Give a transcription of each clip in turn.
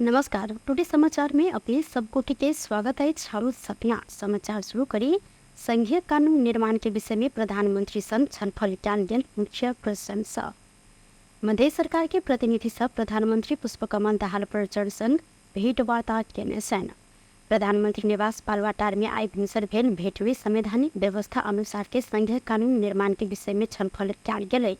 नमस्कार, टुडे समाचार में अपने सब कोटि के स्वागत है। हम सपना समाचार शुरू करी। संघीय कानून निर्माण के विषय में प्रधानमंत्री संग छलफल कयल गेल मुख्य प्रशंसा। मध्य सरकार के प्रतिनिधि सब प्रधानमंत्री पुष्पकमल दाहाल प्रचण्ड संग भेंटवार्ता केने छनि। प्रधानमंत्री निवास बालुवाटार में आइ भिनसर भेल भेंट में संवैधानिक व्यवस्था अनुसार के संघीय कानून निर्माण के विषय में छलफल कयल गेलै।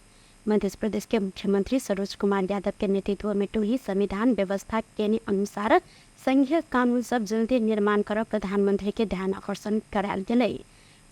मध्य प्रदेश के मुख्यमंत्री सरोज कुमार यादव के नेतृत्व में टोली संविधान व्यवस्था के अनुसार संघीय कानून सब जल्दी निर्माण कर प्रधानमंत्री के ध्यान आकर्षण करायल गेलै।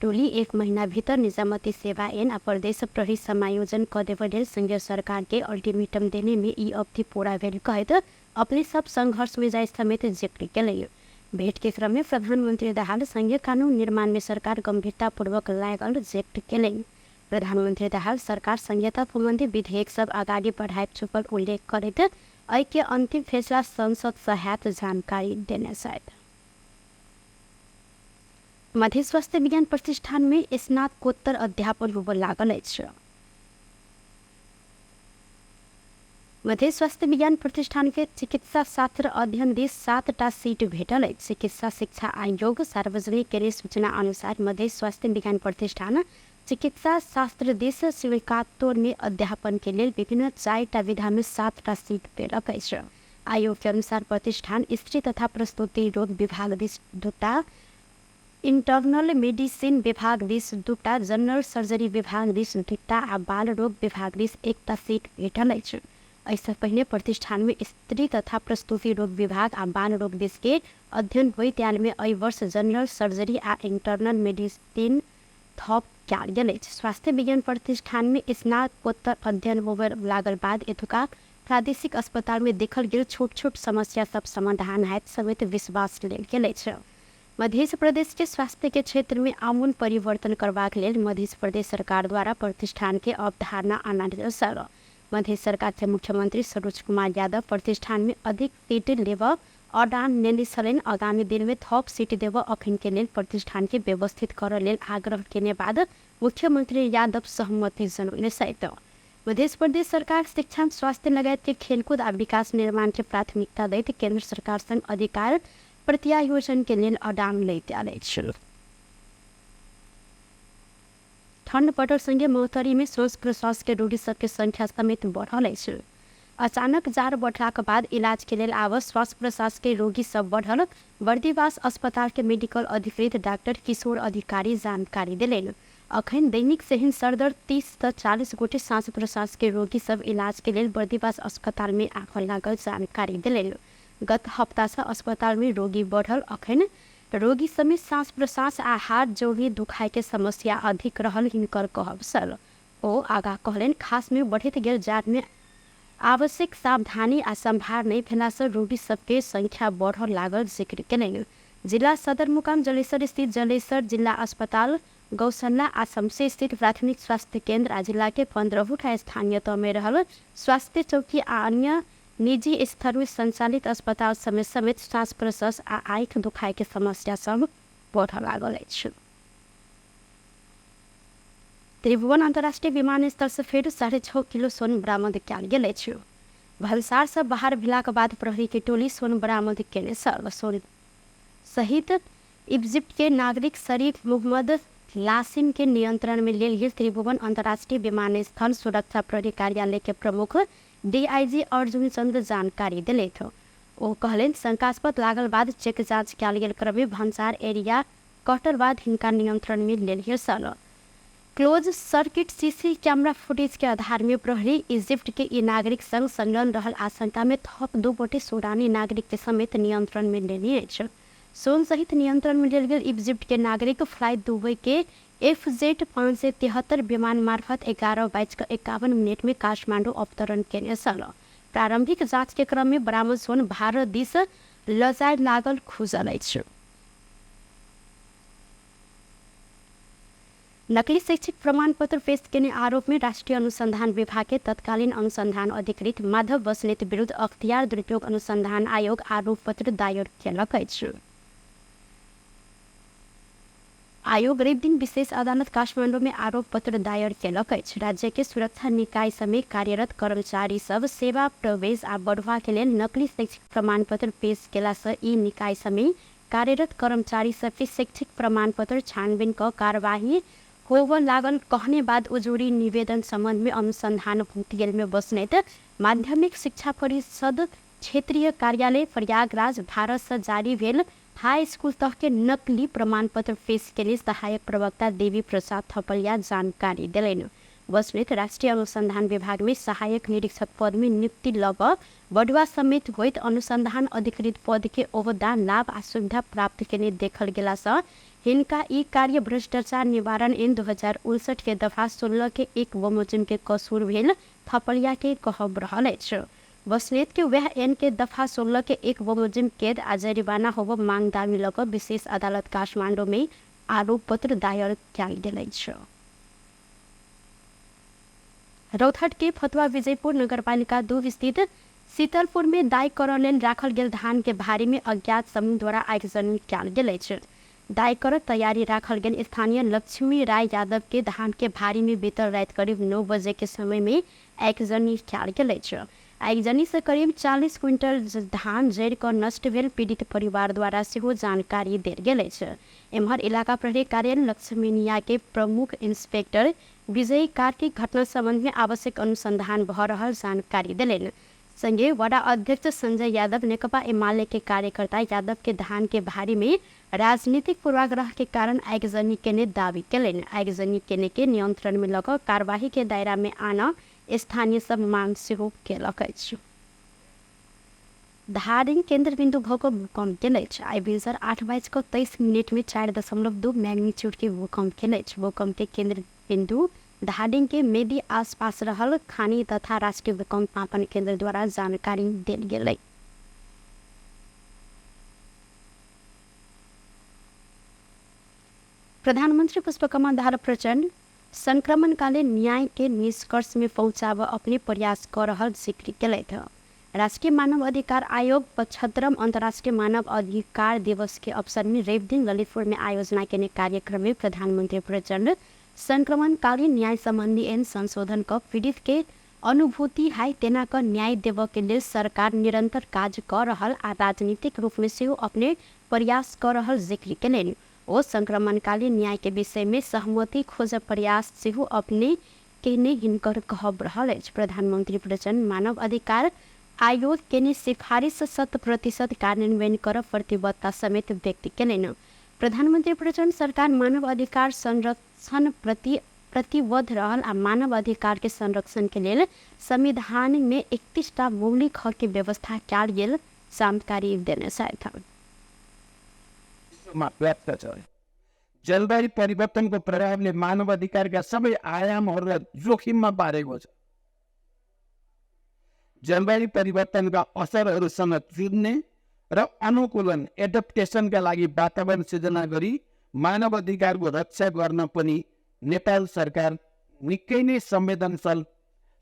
टोली एक महीना भीतर निजामती सेवा ऐन आ प्रदेश प्रहरी समायोजन क देबय लेल संघीय सरकार के अल्टीमेटम देने में ई अवधि पूरा भेल कहैत अपने सब संघर्ष में जाय समेत जिक्र केलै। भेंट के क्रम में प्रधानमंत्री दाहाल संघीय कानून निर्माण में सरकार गंभीरतापूर्वक लागल जिक्र केलनि। प्रधानमंत्री दाहाल सरकार संहिता संबंधी विधेयक सब अगाडि बढ़ाबि चुकल उल्लेख करैत एहि के अंतिम फैसला संसद सँ हैत जानकारी देने छथि। मध्य स्वास्थ्य विज्ञान प्रतिष्ठान में स्नातकोत्तर अध्यापन होबय लागल अछि। मध्य स्वास्थ्य विज्ञान प्रतिष्ठान के चिकित्सा शास्त्र अध्ययन दिस 7टा सीट भेटल अछि। चिकित्सा शिक्षा आयोग सार्वजनिक केने सूचना अनुसार मध्य स्वास्थ्य विज्ञान प्रतिष्ठान चिकित्सा शास्त्र दिस स्नातकोत्तर में अध्यापन के लेल विभिन्न 4टा विधा में 7टा सीट देलक अछि। आयोग के अनुसार प्रतिष्ठान स्त्री तथा प्रसूति रोग विभाग दिस 2टा, इंटरनल मेडिसिन विभाग दिस 2टा, जनरल सर्जरी विभाग दिस 2टा आ बाल रोग विभाग दिस 1टा सीट भेटल अछि। एहिसँ पहिने प्रतिष्ठान में स्त्री तथा प्रसूति रोग विभाग आ बाल रोग दिस के अध्ययन होइत आयल में एहि वर्ष जनरल सर्जरी आ इंटरनल मेडिसिन थप कयल गेल अछि। स्वास्थ्य विज्ञान प्रतिष्ठान में स्नातकोत्तर अध्ययन होबय लागल बाद एतुका प्रादेशिक अस्पताल में देखल गेल छोट छोट समस्या सब समाधान हैत समेत विश्वास लेल गेल अछि। मध्य प्रदेश के स्वास्थ्य के क्षेत्र में आमूल परिवर्तन करबाक लेल मध्य प्रदेश सरकार द्वारा प्रतिष्ठान के अवधारणा आनल गेल छल। मध्य सरकार के मुख्यमंत्री सरोज कुमार यादव प्रतिष्ठान में अधिक सीट लेबऽ अडान नेने छलनि। आगामी दिन में थप सीट देबऽ अखन के लेल प्रतिष्ठान के व्यवस्थित करऽ लेल आग्रह केने बाद मुख्यमंत्री यादव सहमति जनौने छथि। मध्य प्रदेश सरकार शिक्षा, स्वास्थ्य लगायत के खेलकूद आ विकास निर्माण के प्राथमिकता दैत केंद्र सरकार संग अधिकार प्रत्यायोजन के लेल अडान लैत आयल अछि। ठंड बढ़ल संगे महोत्तरी में श्वास प्रश्वास के रोगी सबके संख्या समेत बढ़ल अछि। अचानक जाड़ बढ़लाक बाद इलाज के लेल आब श्वास प्रश्वास के रोगी सब बढ़ल बर्दिवास अस्पताल के मेडिकल अधिकृत डाक्टर किशोर अधिकारी जानकारी देलनि। अखन दैनिक सेहन सरदर 30 सँ 40 गोटे श्वास प्रश्वास के रोगी सब इलाज के लेल बर्दिवास अस्पताल में आबय लागल जानकारी देलनि। गत हप्ता सँ अस्पताल में रोगी बढ़ल अखन रोगी समेत श्वास प्रश्वास आ हाथ जोड़ी दुखाय के समस्या अधिक रहल हिनकर कहब छल। ओ आगा कहलनि, खास में बढ़ैत गेल जाड़ में आवश्यक सावधानी आ संभार नहि भेला सँ रोगी सबके संख्या बढ़य लागल जिक्र केलनि। जिला सदरमुकाम जलेसर स्थित जलेसर जिल्ला अस्पताल, गौशाला आ शमसे स्थित प्राथमिक स्वास्थ्य केन्द्र आ जिला के 15टा स्थानीय तह में रहल स्वास्थ्य चौकी आ अन्य निजी स्तर में संचालित अस्पताल समेत समेत श्वास प्रश्वास आ आँखि दुखाय के समस्या सब बढ़य लागल अछि। त्रिभुवन अन्तर्राष्ट्रीय विमानस्थलसँ फेर 6.5 किलो सोन बरामद कयल गेल अछि। भन्सारसँ बाहर भेलाक बाद प्रहरीके टोली सोन बरामद केने छल। सोन सहित इजिप्टके नागरिक शरीफ मोहम्मद लासिमके नियन्त्रणमे लेल गेल त्रिभुवन अन्तर्राष्ट्रीय विमानस्थल सुरक्षा प्रहरी कार्यालयके प्रमुख डीआईजी अर्जुन चन्द्र जानकारी देलथि। ओ कहलनि, शंकास्पद लागल बाद चेक जाँच कयल गेल क्रममे भन्सार एरिया कटल बाद हिनका नियन्त्रणमे लेल गेल छल। Close circuit CC camera footage के आधार में प्रहरी इजिप्ट के ई नागरिक संग संलग्न रहल आशंका में थप 2 गोटे सूडानी नागरिक के समेत नियंत्रण में लेने अछि। सोन सहित नियंत्रण में लेल गेल इजिप्ट के नागरिक फ्लाई दुबई के FZ 573 विमान मार्फत 11:51 में काठमांडू अवतरण केने छल। प्रारंभिक जांच के क्रम में बरामद सोन भारत दिस ल जाय लागल खुजल अछि। नकली शैक्षिक प्रमाणपत्र पेश केने आरोप में राष्ट्रीय अनुसंधान विभाग के तत्कालीन अनुसंधान अधिकृत माधव बस्नेत विरुद्ध अख्तियार दुरुपयोग अनुसंधान आयोग आरोप पत्र दायर केलक अछि। आयोग रविदिन विशेष अदालत काठमाडौँ में आरोप पत्र दायर केलक अछि। राज्य के सुरक्षा निकाय समेत कार्यरत कर्मचारी सब सेवा प्रवेश आ बढ़ुआ के लेल नकली शैक्षिक प्रमाणपत्र पेश केला से ई निकाय समेत कार्यरत कर्मचारी सबके शैक्षिक प्रमाणपत्र छानबीन क कार्यवाही होबऽ लागल कहने बाद उजुरी निवेदन सम्बन्ध में अनुसंधान भूतियल में बस्नेत माध्यमिक शिक्षा परिषद क्षेत्रीय कार्यालय प्रयागराज भारत से जारी भेल हाई स्कूल तह के नकली प्रमाणपत्र पेश केने सहायक प्रवक्ता देवी प्रसाद थपलिया जानकारी देलनि। बस्नेत राष्ट्रिय अनुसंधान विभाग में सहायक निरीक्षक पद में नियुक्ति लग बढुआ समेत होइत अनुसंधान अधिकृत पद के ओहदा लाभ आ सुविधा प्राप्त केने देखल गेला सँ हिनका ई कार्य भ्रष्टाचार निवारण ऐन 2059 के दफा 16 के 1 बमोजिम के कसूर भेल थपलिया के कहब रहल अछि। बस्नेत के वह एन के दफा 16 के 1 बमोजिम कैद आ जरिमाना होब मांग दावी लग विशेष अदालत काठमाडौँ में आरोप पत्र दायर कयल गेल अछि। रौतहट के फतुवा विजयपुर नगरपालिका 2 स्थित शीतलपुर में दाई करऽ लेल राखल गेल धान के भारी में अज्ञात समूह द्वारा आगजनी कयल गेल अछि। दाई कर तैयारी राखल गेल स्थानीय लक्ष्मी राय यादव के धान के भारी में बीतल रात करीब 9 बजे के समय में आगजनी कयल गेल अछि। आगजनी से करीब 40 क्विंटल धान जरि कऽ नष्ट भेल पीड़ित परिवार द्वारा सेहो जानकारी देल गेल अछि। एम्हर इलाका प्रहरी कार्यालय लक्ष्मीनिया के प्रमुख इंस्पेक्टर विजय कार्की घटना सम्बन्ध में आवश्यक अनुसंधान भऽ रहल जानकारी देलनि। संगे वडा अध्यक्ष संजय यादव नेकपा एमाले के कार्यकर्ता यादव के धान के भारी में राजनीतिक पूर्वाग्रह के कारण आगजनी केने दावी केलनि। आगजनी केने के नियंत्रण में लऽ कऽ कार्यवाही के दायरा में आनऽ स्थानीय सब मांग सेहो केलक अछि। धादिङ केन्द्रबिन्दु भऽ कऽ भूकम्प गेल अछि। आइ भिनसर 8:23 में 4.2 मैग्नीट्यूड के भूकम्प गेल अछि। भूकम्प के केन्द्रबिन्दु धादिङ के मेदी आसपास रहल खानी तथा राष्ट्रिय भूकम्प मापन केन्द्र द्वारा जानकारी देल गेलै। प्रधानमन्त्री पुष्पकमल दाहाल प्रचण्ड संक्रमणकालीन न्याय के निष्कर्ष में पहुँचाबऽ अपने प्रयास कऽ रहल जिक्र केलथि। राष्ट्रिय मानव अधिकार आयोग 75 अन्तर्राष्ट्रिय मानव अधिकार दिवस के अवसर में रविदिन ललितपुर में आयोजना केने कार्यक्रम में प्रधानमन्त्री प्रचण्ड संक्रमणकालीन न्याय सम्बन्धी ऐन संशोधन क पीड़ित के अनुभूति हाय तेना क न्याय देबऽ के लेल सरकार निरन्तर काज कऽ रहल आ राजनीतिक रूप में सेहो अपने प्रयास कऽ रहल जिक्र केलनि। ओ संक्रमणकालीन न्याय के विषय में सहमति खोजऽ प्रयास सेहो अपने केने हिनकर कहब रहल अछि। प्रधानमन्त्री प्रचण्ड मानव अधिकार आयोग केने सिफारिस 100% कार्यान्वयन करऽ प्रतिबद्धता समेत व्यक्त केलनि। प्रधानमन्त्री प्रचण्ड सरकार मानव अधिकार संरक्षण प्रति प्रतिबद्ध रहल आ मानव अधिकार के संरक्षण के लेल संविधान में 31 टा मौलिक हक के व्यवस्था कयल गेल जानकारी देने छथि। व्याप्त छ। जलवायु परिवर्तनको प्रभावले मानव अधिकारका सबै आयामहरूलाई जोखिममा पारेको छ। जलवायु परिवर्तनका असरहरूसँग जुझ्ने र अनुकूलन एडप्टेसनका लागि वातावरण सिर्जना गरी मानव अधिकारको रक्षा गर्न पनि नेपाल सरकार निकै नै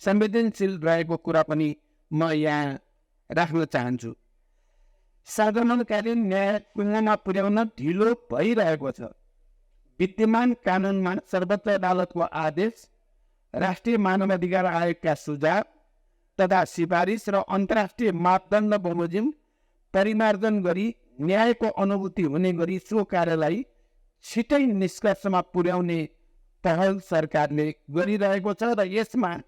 संवेदनशील रहेको कुरा पनि म यहाँ राख्न चाहन्छु। साधारणकालीन न्याय कुनामा पुर्याउन ढिलो भइरहेको छ। विद्यमान कानुनमा सर्वोच्च अदालतको आदेश, राष्ट्रिय मानवाधिकार आयोगका सुझाव तथा सिफारिस र अन्तर्राष्ट्रिय मापदण्ड बमोजिम परिमार्जन गरी न्यायको अनुभूति हुने गरी सो कार्यलाई छिटै निष्कर्षमा पुर्याउने पहल सरकारले गरिरहेको छ र यसमा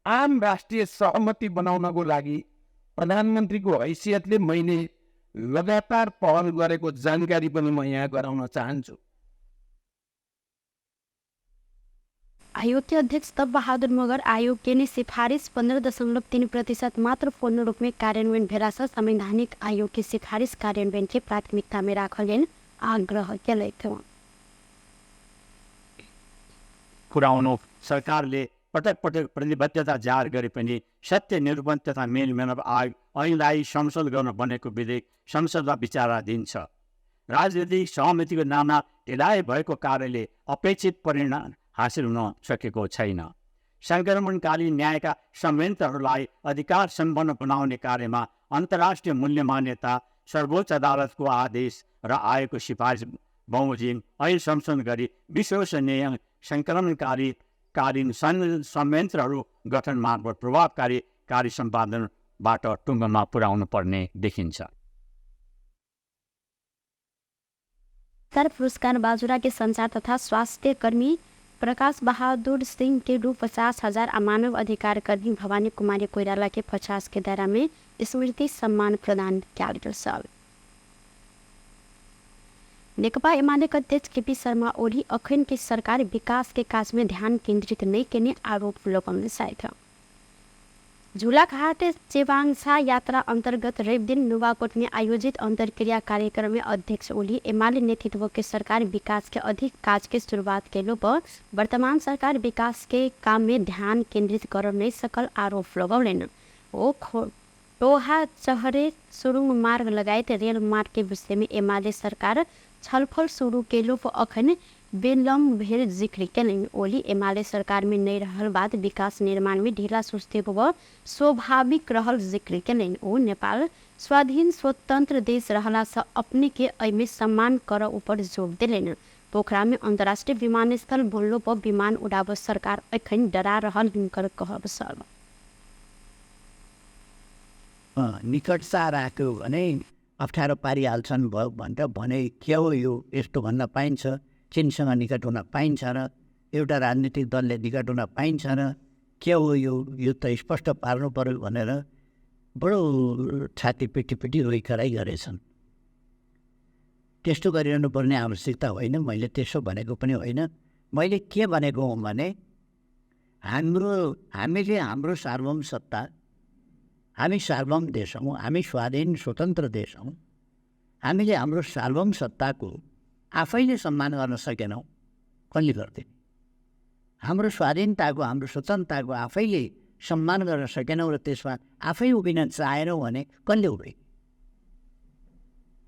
आम राष्ट्रिय सहमति बनाउनको लागि प्रधानमन्त्रीको हैसियतले मैले लगातार पहल गरेको जानकारी पनि म यहाँ गराउन चाहन्छु। आयोग के अध्यक्ष तब बहादुर मगर आयोग के ने सिफारिस 15.3% मात्र पूर्ण रूप में कार्यान्वयन भेला से संवैधानिक आयोग के सिफारिस कार्यान्वयन के प्राथमिकता में राखल गेल आग्रह केलथि। पुर्याउनु सरकारले पटक पटक प्रतिबद्धता जाहेर गरे पनि सत्य निरूपण तथा मेलमिलाप आयोग ऐनलाई संशोधन गर्न बनेको विधेयक संसदमा विचाराधीन छ। राजनीतिक सहमतिको नाममा ढिलाइ भएको कार्यले अपेक्षित परिणाम हासिल हुन सकेको छैन। सङ्क्रमणकालीन न्यायका संयन्त्रहरूलाई अधिकार सम्पन्न बनाउने कार्यमा अन्तर्राष्ट्रिय मूल्य मान्यता, सर्वोच्च अदालतको आदेश र आयोगको सिफारिस बमोजिम ऐन संशोधन गरी विश्वसनीय सङ्कलनकारी कालीन संयन्त्रहरू गठन मार्फत प्रभावकारी कार्य सम्पादनबाट टुङ्गोमा पुर्याउनु पर्ने देखिन्छ। पुरस्कार बाजुरा के संचार तथा स्वास्थ्य कर्मी प्रकाश बहादुर सिंह के रु 50,000 आ मानव अधिकार कर्मी भवानी कुमारी कोइराला के 50 के दायरा में स्मृति सम्मान प्रदान कयल गेल छल। नेकपा एमाले के अध्यक्ष केपी शर्मा ओली अखन के सरकार विकास के काज में ध्यान केंद्रित नहीं केने आरोप लगौने छथि। झुलाघाट चेवाङछा यात्रा अंतर्गत रविदिन नुवाकोट में आयोजित अंतर्क्रिया कार्यक्रम में अध्यक्ष ओली एमाले नेतृत्व के सरकार विकास के अधिक काज के शुरुआत केलो पर वर्तमान सरकार विकास के काम में ध्यान केंद्रित कर नहीं सकल आरोप लगौलनि। ओ टोहा चहरे सुरुङ मार्ग लगायत रेल मार्ग के विषय में एमाले सरकार छलफल शुरू केलो पर अखन विलम्ब भेल जिक्र केलनि। ओली एमाले सरकार में नहीं रहल बाद विकास निर्माण में ढीला सुस्ती होब स्वाभाविक रहल जिक्र केलनि। ओ नेपाल स्वाधीन स्वतंत्र देश रहला से अपने के एहिमे सम्मान कर ऊपर जोर देलनि। पोखरा में अंतर्राष्ट्रीय विमानस्थल बनलो पर विमान उड़ाब सरकार अखन डरा रहल हुनकर कहब छल। निकटता राख्यो भने अप्ठ्यारो पारिहाल्छन् भनेर भने के हो यो, यस्तो भन्न पाइन्छ? चिनसँग निकट हुन पाइन्छ र? एउटा राजनीतिक दलले निकट हुन पाइन्छ र? के हो यो, यो त स्पष्ट पार्नु पर्यो भनेर बडो छाती पिटी पिटी रोइ कराई गरेछन्। त्यस्तो गरिरहनु पर्ने आवश्यकता होइन। मैले त्यसो भनेको पनि होइन। मैले के भनेको हुँ भने हामीले हाम्रो सार्वभौम सत्ता, हामी सार्वभौम देश हौँ, हामी स्वाधीन स्वतन्त्र देश हौँ, हामीले हाम्रो सार्वभौम सत्ताको आफैले सम्मान गर्न सकेनौँ, कसले गर्दैन? हाम्रो स्वाधीनताको, हाम्रो स्वतन्त्रताको आफैले सम्मान गर्न सकेनौँ र त्यसमा आफै उभिन चाहेनौँ भने कसले उभि?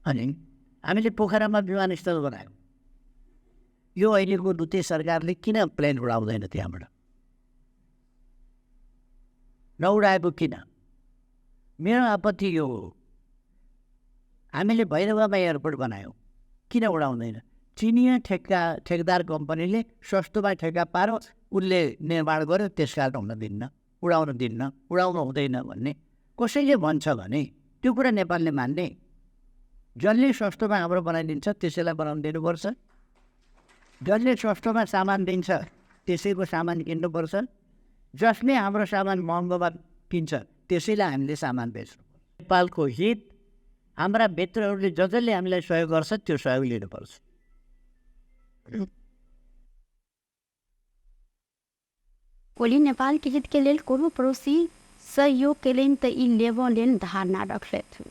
अनि हामीले पोखरामा विमानस्थल बनायौँ। यो अहिलेको दुते सरकारले किन प्लेन उडाउँदैन त्यहाँबाट? नउडाएको किन? मेरो आपत्ति यो हो। हामीले भैरवामा एयरपोर्ट बनायौँ, किन उडाउँदैन? चिनिया ठेकदार कम्पनीले सस्तोमा ठेक्का पारो, उसले निर्माण गर्यो, त्यस कारण हुन दिन्न, उडाउन दिन्न, उडाउनु हुँदैन भन्ने कसैले भन्छ भने त्यो कुरा नेपालले मान्ने? जसले सस्तोमा हाम्रो बनाइदिन्छ त्यसैलाई बनाउनु दिनुपर्छ, जसले सस्तोमा सामान दिन्छ त्यसैको सामान किन्नुपर्छ, जसले हाम्रो सामान महँगोमा किन्छ त्यसैलाई हामीले सामान बेच्नु। नेपालको हित हाम्रा मित्रहरूले जसले हामीलाई सहयोग गर्छ त्यो सहयोग लिनुपर्छ। ओली नेपाल के हित के लेल कोनो पड़ोसी सहयोग केलनि त ई लेबऽ लेल धारणा रखलथि।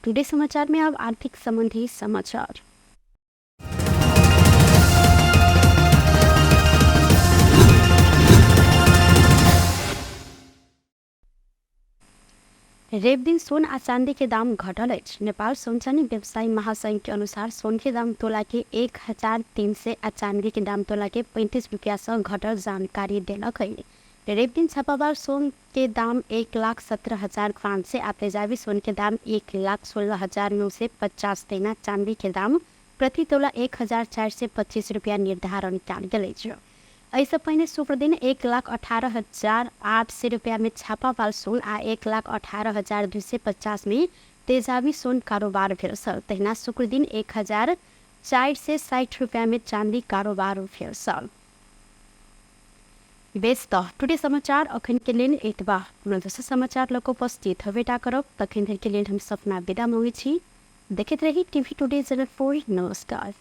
टुडे समाचार में अब आर्थिक संबंधी समाचार। रवि दिन सोन आ चांदी के दाम घटल अछि। नेपाल सोनचानी व्यवसायी महासंघ के अनुसार सोन के दाम तोला के 1300 आ चांदी के दाम तोला के 35 रुपया से घटल जानकारी देलक है। रवि दिन छापाबार सोन के दाम 1,17,500 आ तेजाबी सोन के दाम 1,16,950 तहिना चांदी के दाम प्रति तोला 1,425 रुपया निर्धारण कयल गेल अछि। एहिसँ पहिने शुक्र दिन 1,18,800 रुपया में छापावाल सोन आ 1,18,250 में तेजाबी सोन कारोबार भेल छल। तहिना शुक्र दिन 1,460 रुपया में चांदी कारोबार भेल छल। बेस त टुडे समाचार अखन के लेल एतबा। पुनः दोसर समाचार लऽ कऽ उपस्थित हेबेटा करब। तखन धरि के लेल हम सपना विदा मांगै छी। देखैत रही टीवी टुडे जनकपुर। नमस्कार।